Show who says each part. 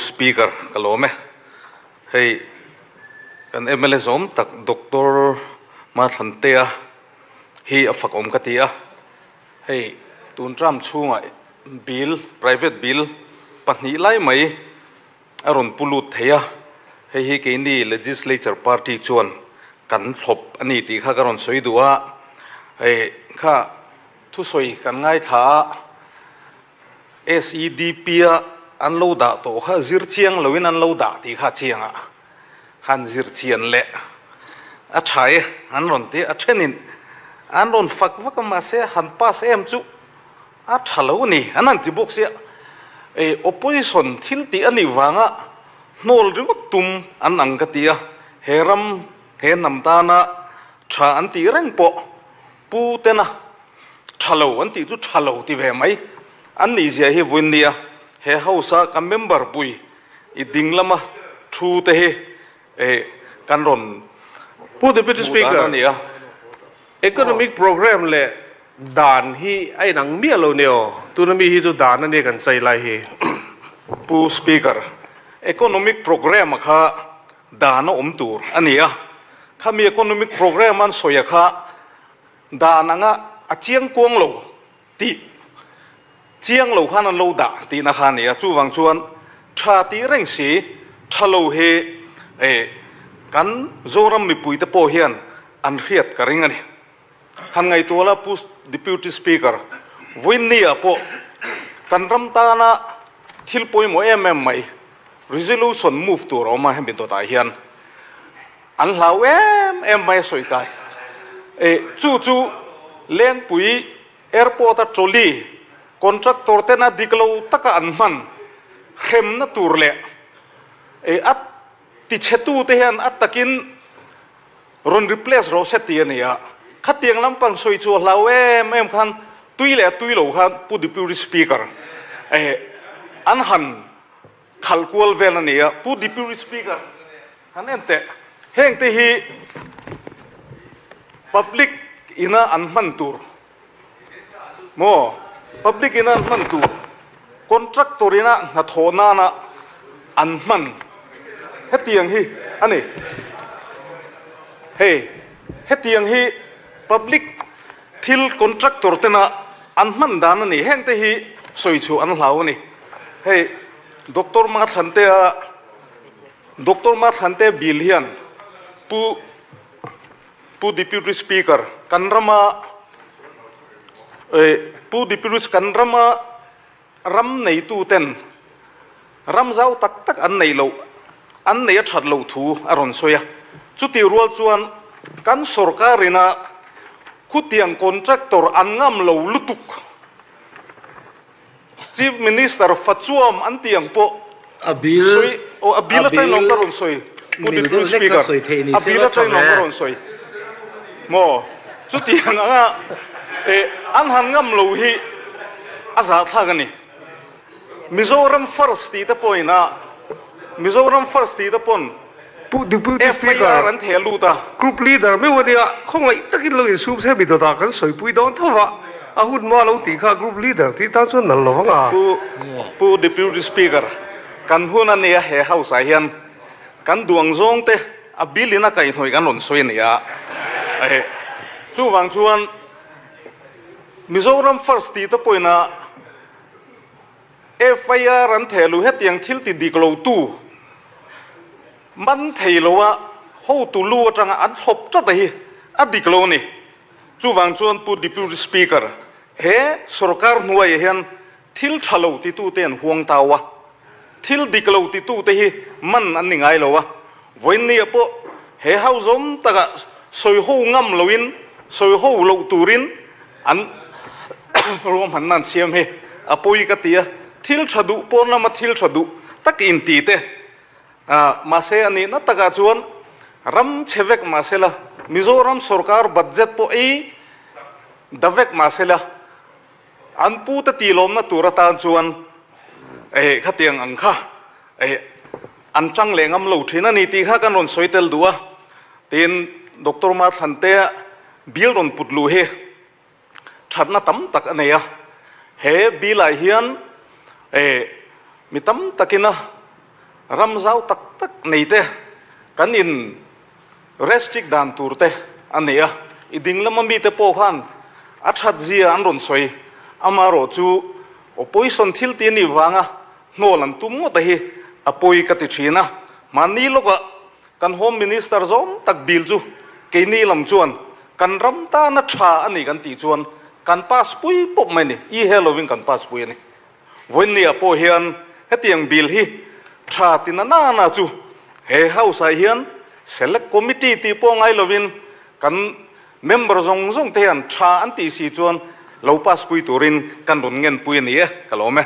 Speaker 1: Speaker ka lawm e. Hei kan mla zawm tak Doctor Mathlantea hi a fak awm ka ti a. Hei tun term chhungah bill, private bill pahnih lai mai a rawn pu lut thei a. Hei hi keini Legislature party chuan kan thlawp a ni tih kha ka rawn sawi duh a. Hei kha thusawi kan ngaithla a. SEDP-a an lo dah tawh kha zir chiang loin an lo dah tih kha a chiang a, han zir chian leh a tha e an rawn ti a, a thenin an rawn fak vak a mahse han pass em chu a tha lo a ni an han ti bawk sia, e opposition thil tih a nih vanga hnawl ringawt tum an ang ka ti a, he ram he hnam tana tha an tih reng pawh pu tena Tha lo an tih chu tha lo ti ve mai. An nih zia hi vawiin nia he house a kan member pui i ding lama thu te hi eh kan rawn
Speaker 2: Pu Deputy
Speaker 1: hmuh dan
Speaker 2: Speaker,
Speaker 1: a ni a.
Speaker 2: Economic program leh dan hi a inang miah lo nia aw. Tuna mi hi chu dan a nia kan chai lai hi.
Speaker 1: Pu Speaker, Economic program a kha dan a awm tur a ni a. Khami economic program an sawi a kha Dan anga a chiang kuang lo tih chiang lo khan an lo dah tihna kha a ni a, chuvang chuan tha tih reng si tha lo hi eh kan Zoram mipuite pawh hian an hriat ka ring a ni. Han ngaihtuah la Pu Deputy Speaker, vawiinni-ah pawh kan ram tana thil pawimawh em em mai resolution move tur a awm a hemi dawtah hian. An hlau em em mai a sawi kai. E, chu chu Lengpui Airport a trolley contractor tena dik lo taka an hman hremna tur leh e, a tichhetu te hian a takin rawn replace rawh se ti a ni a. Khatiang lampang sawi chu a hlau em em khan tui leh a tui lo khan Pu Deputy Speaker e, an han khalh kual vel a ni a. Pu Deputy Speaker. Han en teh, heng te hi public ina an hman tur maw? Public ina an hman tur, contractor ina hnathawh nana an hman hetiang hi a ni. Hei, hetiang hi public thil contractor tena an hman dan a ni. Heng te hi sawi chhuah an hlau a ni. Hei, Doctor Mathlantea. Doctor Mathlante bill hian Pu Pu Deputy Speaker kan rama eh Pu Deputy kan rama ram neitu ten ram zau tak tak an neih loh an nei a that loh thu a rawn sawi a. Chutih rual chuan kan sorkar ina khutiang contractor an ngam lo lutuk. Chief Minister Fachuam an tih ang pawh
Speaker 3: A bill
Speaker 1: sawi aw a bill
Speaker 3: a
Speaker 1: atangin
Speaker 3: bill
Speaker 1: lawm ka rawn sawi Pu
Speaker 3: mil
Speaker 1: Deputy
Speaker 3: deuh hlek
Speaker 1: Speaker
Speaker 3: kha sawi theih ni
Speaker 1: a
Speaker 3: se
Speaker 1: bill
Speaker 3: la tha
Speaker 1: atangin lawm
Speaker 3: ve.
Speaker 1: ka rawn sawi maw chutiang anga eh an han ngam lo hi a zahthlak a ni Mizoram first tih te pawhin a Mizoram first tih te pawn
Speaker 2: Pu Deputy
Speaker 1: FIR
Speaker 2: Speaker
Speaker 1: an theh lut a.
Speaker 2: Group Leader meuh a nia, khawngaih takin lo insum se mi dawtah kan sawipui dawn tho va, a hun hma lo tih kha Group Leader tih tan chuan nal lo vang a.
Speaker 1: Pu Pu Deputy Speaker, kan hun a nia he House ah hian kan duang zawng te a bill in a kaihhnawih kan rawn sawi a nia. Chuvang chuan Mizoram First tih te pawhin a FIR an theh luh hetiang thil ti dik lo tu man thei lo a hotu lu atanga an thlawp tlat a hi a dik lo a ni. Chuvang chuan Pu Deputy Speaker, he sorkar hnuaiah hian thil tha lo titute an huang tau a, thil dik lo titute hi man an ni ngai lo a, vawiinniah pawh he hauzawm takah sawiho ngam loin sawiho loh turin An ruahmanna an siam hi a pawi ka ti a, thil tha duh pawn lama thil tha duh tak inti te mahse a nihna takah chuan ram chhe vek mahse la, Mizoram sorkar budget pawh ei da vek mahse la, an pute tilawmna tur atan chuan khatiang ang kha an tang leh ngam lo thin a ni tih kha kan rawn sawi tel duh a, tin Doctor Mathlantea Bill rawn put luh hi thatna tam tak a nei a, he bill ah hian eh mi tam takin a Ram zau tak tak nei te kan in restrict dan tur te a nei a, i ding lama mite pawh khan a that zia an rawn sawi. Amaherawh chu opposition thil ti anih vanga hnawl an tum ngawt a hi a pawi ka ti thin a. Mahni lawkah kan Home Minister zawm tak bill chu keini lam chuan kan ram tana tha a ni kan tih chuan kan pass pui pawp mai a ni, i he lovin kan pass pui a ni. Vawiinniah pawh hian hetiang bill hi tha ti na na na chu he House ah hian Select Committee tih pawh ngai lovin kan member zawng zawng te hian tha an tih si chuan lo pass pui turin kan rawn ngenpui a ni e, ka lawm e.